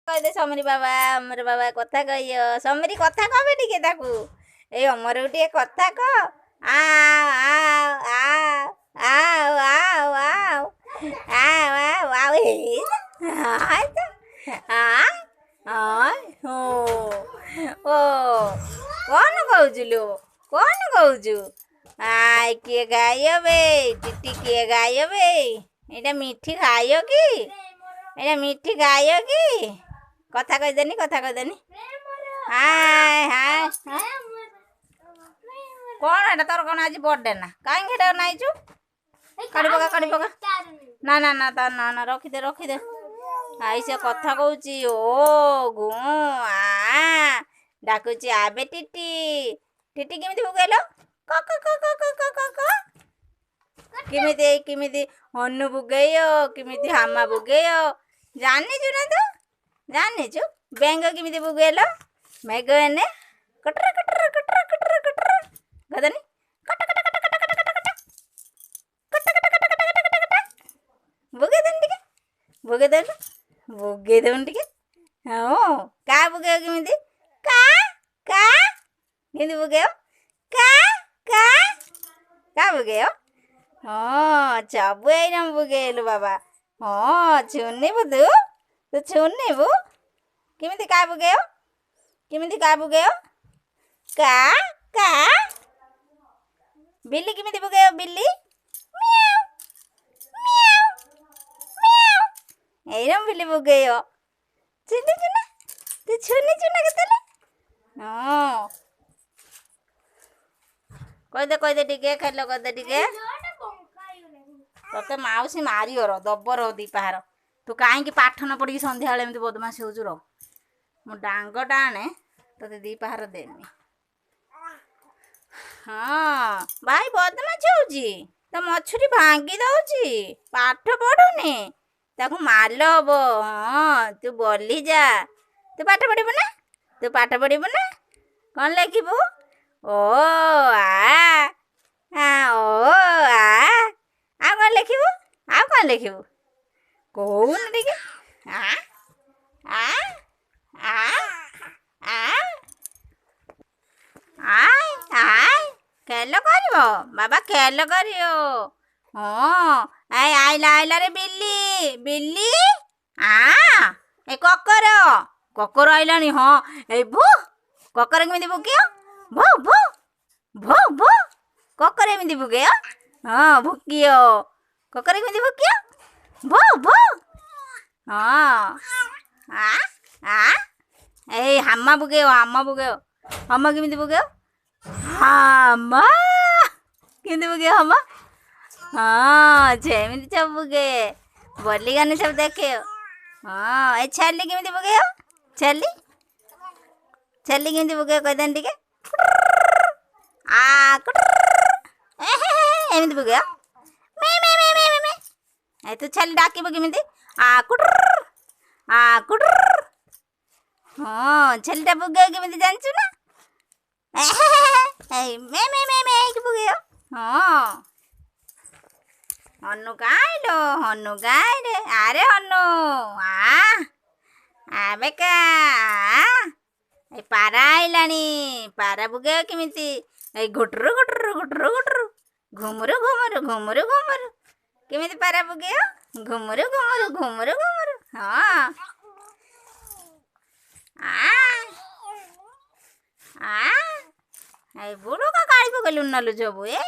କହିଦେ ସମୀର ବାବା, ଅମର ବାବା କଥା କହିବ। ସମୀର କଥା କହିବେ ଟିକେ ତାକୁ। ଏଇ ଅମରକୁ ଟିକେ କଥା କହ। ଆ ଆ ଆ ଆଉ ଆଉ ଆଉ ଆଉ ଆଉ ଆଉ ଏଇ ଓ କଣ କହୁଛୁ ଲୋ? କଣ କହୁଛୁ? I କିଏ ଗାଇବ ବେ? ଟିଟି କିଏ ଗାଇବ ବେ? ଏଇଟା ମିଠି ଖାଇବ କି? ଏଇଟା ମିଠି ଖାଇବ କି? କଥା କହିଦେନି, କଥା କହିଦେନି। ହାଏ ହାଏ, କଣ ଏଟା ତୋର? କଣ ଆଜି ବର୍ଥଡେ ନା? କାହିଁକି ଏଟା ନାଇଛୁ? କାଢି ପକା, କାଢି ପକା। ନା ନା ନା, ତା ନା ନା, ରଖିଦେ, ରଖିଦେ। I ସେ କଥା କହୁଛି। ଓ ଗୁଁ ଆ ଡାକୁଛି, ଆବେ ଟିଟି। ଟିଟି କେମିତି ପକେଇଲ? କ କ କ କ କ କ କ କ କେମିତି? ଏଇ କେମିତି ହନୁ ବୁଗେଇବ, କେମିତି ହାମା ବୁଗେଇବ ଜାଣିଛୁ ନା ତୁ? ଜାଣିଛୁ? ବେଙ୍ଗ କେମିତି ବୁଗେଇଲ? ମେଘ ଏନେ କଟର କଟର କଟର କଟର କଟର ଗଦନି, କଟ କଟ କଟ କଟ କଟ କଟ କଟ କଟ କଟ କଟ କଟ କଟ କଟ କଟ। ବୁଗେଇ ଦେନି ଟିକେ, ବୁଗେଇ ଦେଲୁ, ବୁଗେଇ ଦେଉନି ଟିକେ। ହଁ, କା ବୁଗେଇବ କେମିତି? କା କା କେମିତି ବୁଗେଇବ? କା କା କା ବୁଗେଇବ? ହଁ, ସବୁ ଏଇନା ବୁଗେଇଲୁ ବାବା। ହଁ, ଛୁନିବୁ ତୁ, ତୁ ଛୁନିବୁ କେମିତି? କା ବୁଗେଇବ କେମିତି? କା ବୁଗେଇବ? କା କା। ବିଲି କେମିତି ବୁଗେଇବ? ବିଲି ମିଆଉ ମିଆଉ ମିଆଉ, ଏଇରମ ବିଲି ବୁଗେଇବ। ଚିହ୍ନିଛୁ ନା ତୁ? ଛୁନିଛୁ ନା କେତେବେଳେ? ହଁ, କହିଦେ, କହିଦେ ଟିକେ, ଖେଲ କହିଦେ ଟିକେ। ତତେ ମାଉସୀ ମାରିବ ର, ଦବ ର ଦି ପାହାର। ତୁ କାହିଁକି ପାଠ ନ ପଢ଼ିକି ସନ୍ଧ୍ୟାବେଳେ ଏମିତି ବଦମାସି ହଉଛୁ? ର, ମୁଁ ଡାଙ୍ଗଟା ଆଣେ, ତତେ ଦି ପାହାର ଦେମି। ହଁ, ଭାଇ ବଦମାସି ହଉଛି ତ, ମଛୁରୀ ଭାଙ୍ଗି ଦଉଛି, ପାଠ ପଢୁନି, ତାକୁ ମାଲ ହବ। ହଁ, ତୁ ବଲି ଯା। ତୁ ପାଠ ପଢିବୁ ନା? ତୁ ପାଠ ପଢିବୁ ନା? କଣ ଲେଖିବୁ? ଓ ଆ ଓ ଆ। ଆଉ କଣ ଲେଖିବୁ? ଆଉ କଣ ଲେଖିବୁ କହୁନୁ ଟିକେ? ଆ ଆ ଆ ଆ ଆୟ ଆୟ, ଖେଲ କରିବ ବାବା, ଖେଲ କରିବ। ହଁ, I ଆଇଲା, ଆଇଲା ରେ ବିଲି, ବିଲି। ଆ ଏ କକର, କକର ଆଇଲାଣି। ହଁ, ଏଇ ଭୁ, କକର କେମିତି ଭୁକିବ? ଭୁ ଭୁ ଭୁ ଭୁ, କକର ଏମିତି ଭୁକେୟ। ହଁ, ଭୁକିବ। କକର କେମିତି ଭୁକିବ? ଭୁ ଭୁ। ହଁ, ଆ ଆ ଏଇ ହାମା ବୁକେଇବ, ହାମା ବୁକେଇବ। ହାମା କେମିତି ବୁକେଇବ? ହାମା କେମିତି ବୁକେଇବ? ହାମା। ହଁ, ଯେମିତି ସବୁ ବୁକେ ବଲିଗାନି ସବୁ ଦେଖେଇବ। ହଁ, ଏ ଛେଲି କେମିତି ବୁକେଇବ? ଛେଲି, ଛେଲି କେମିତି ବୁକେଇବ କହିଦେନି ଟିକେ। ଆ ଏମିତି ବୁକେଇବ, ମେ ମେ ମେ ମେ ମେ। ଏ ତୁ ଛେଲି ଡାକିବୁ କେମିତି? ଆ କୁଟର ଆ କୁଟର। ହଁ, ଛେଲିଟା ବୁକେଇବ କେମିତି ଜାଣିଛୁ ନା? ଏଇ ମେ ମେ ମେ ମେ ହେଇକି ବୁକେଇବ। ହଁ, ହନୁ କାଇଲୋ? ହନୁ କାଇରେ? ଆରେ ହନୁ, ଆ ଆବେକା। ଏ ପାରା ଆଇଲାଣି। ପାରା ବୁକେଇବ କେମିତି? ଏଇ ଘୁଟରୁ ଘୁଟରୁ ଘୁଟରୁ ଘୁଟରୁ, ଘୁମୁରୁ ଘୁମୁରୁ ଘୁମୁରୁ ଘୁମୁରୁ। କେମିତି ପାରା ବୁକେଇବ? ଘୁମୁରୁ ଘୁମୁରୁ ଘୁମୁରୁ ଘୁମୁରୁ। ହଁ, ଆ ଆ ଏଇ ବୁଡ଼ୁକା କାଳି ପକେଇଲୁ ନଲୁ ସବୁ। ଏ